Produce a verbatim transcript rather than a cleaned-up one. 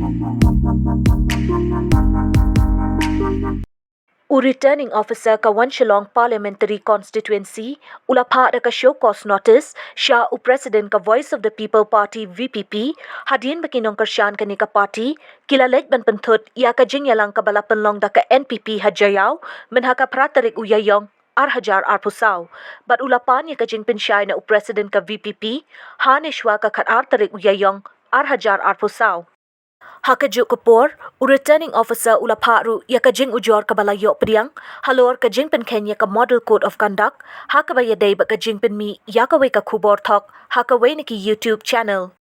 U Returning Officer ka Wan Shillong Parliamentary Constituency u la phah da ka show cause notice sha u President ka Voice of the People Party V P P, hadien ba ki nongkyrshan kane ka party ki la leit ban pynthut ïa ka jingïalang kaba la pynlong da ka N P P ha Jaïaw mynha ka phra tarik u Ïaïong ar hajar arphew saw, bad u la pan ïa ka jingpynshai na u President ka V P P ha ne shwa ka khatar tarik u Ïaïong ar hajar arphew saw. Ha kajuh ka por, u Returning Officer u la phah ruh ïa ka jingujor kaba la ïoh pdiang halor ka jingpynkheiñ ïa ka Model Code of Conduct, ha kaba ïadei bad ka jingpynmih ïa kawei ka khubor thok ha kawei na ki YouTube channel.